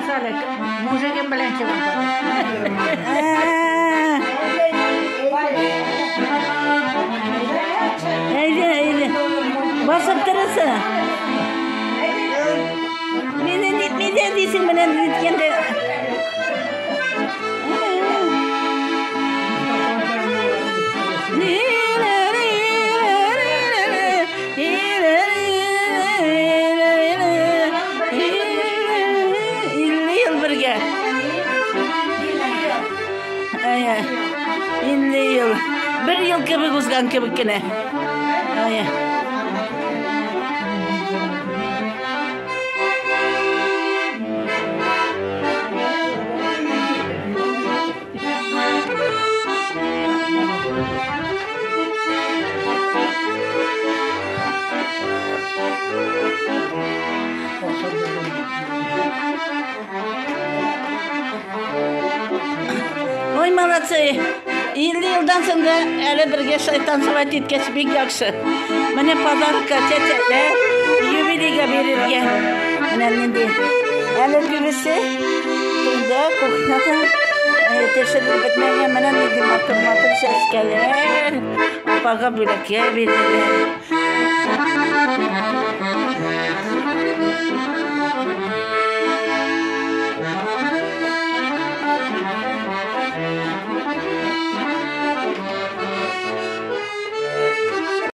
Анысы әле мужигым белән чыгып. Әйдә, әйдә. Басып торасы. Мине нитмидә дисең менә ниткәндә. 50 ел бергә. Әйе. 50 ел. Бер ел кебек узган кебек кенә. Әйе. Ой, молодцы. 50 елдан соң да әле бергә шулай танцевать иткәч бик яхшы. Менә подарка чәчәкләр юбилейга бирергә. Менә нинди. Әле күбесе төнде кухняда төшереп бетмәгән менә нинди матур-матур чәчкәләр. Апага бүләккә бирделәр.